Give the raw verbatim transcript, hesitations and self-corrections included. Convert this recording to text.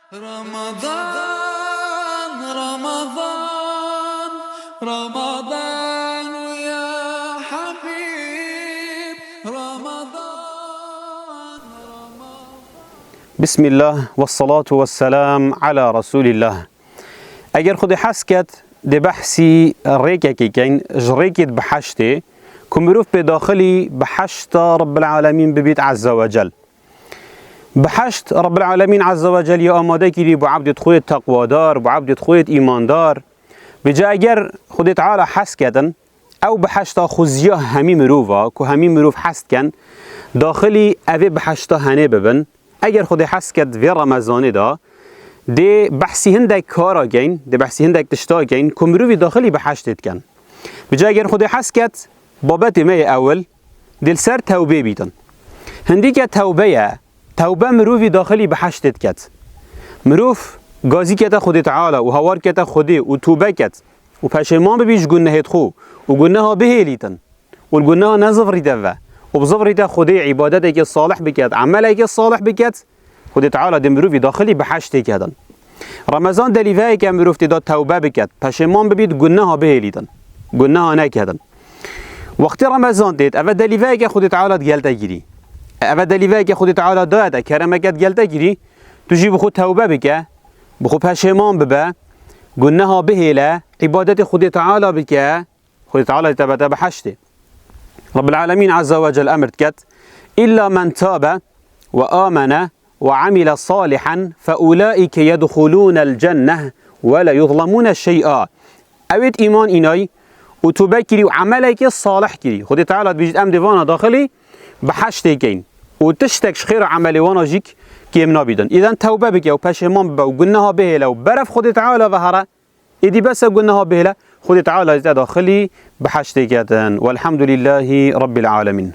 Ramadan, Ramadan, Ramadan ya Habib, Ramadan, Ramadan. Bismillah, ve salatu ve selam ala Resulillah. Eger Xwedê hez ket, dê behsî rêkekê keyn, ji rêkê di biheştê, ku mirov pê daxilî biheşta Rabbil Alemîn bibît Azze ve Cel. Biheşt, Rabbil Alemîn Azze ve Cel ya amade kirî bo ebdêt xwe yê teqwadar, bo ebdêt xwe yê îmandar. Vêca eger Xwedê Teala hez ketin, ew biheşta xuziya hemî mirova, ku hemî mirov hez dikin, daxilî evê biheşta henê bibin. Eger Xwedê hez ket vê Remezanê de, dê behsî hindek kara keyn, dê behsî hindek tişta keyn, ku mirovî daxilî biheştê dikin. Vêca eger Xwedê hez ket, babetê me yê ewil, dê li ser tewbê bîtin. Hindîke tewbe ye, tewbe mirovî daxilî biheştê diket. Mirov gazî kete Xwedê Teala û hawar kete Xwedê û tûbe ket û peşêman bibî ji gunehêt xwe û guneha bihêlîtin û li guneha nezivrîte ve û bizivrîte Xwedê îbadeteke salih biket, emeleke salih biket, Xwedê Teala dê mirovî daxilî biheştê kedin. Remezan delîveyeke mirov tê de tewbe biket, peşêman bibît, guneha bihêlîtin, guneha nekedin. Wextê Remezan têt, eve delîveyeke Xwedê Teala digel te girî. Eve delîveyeke Xwedê Teala daye te, keremeke digel te girî, tu jî bi xwe tewbe bike, bi xwe peşêman bibe, guneha bihêle, îbadetê Xwedê Teala bike, Xwedê Teala dê te bete biheştê. Rabbil Alemîn Azze ve Cel emir diket, "İlla men tabe ve amene ve amile salihan fe ulaike yedhulûnel cenneh ve le yuzlemûne şey'a." Ewêt îman înay û tûbe kirî û emeleke salih kirî. Xwedê Teala dibêjit, em dê vana daxilî biheştê keyn. Û tiştek ji xêr û emelê wana jîk kêm nabîtin. Îden tewbe bike û peşêman bibe û guneha bihêle û berev Xwedê Teala ve here, êdî bes e guneha bihêle, Xwedê Teala dê te daxilî biheştê ketin. Welhamdulîllahî Rabbil Alemîn.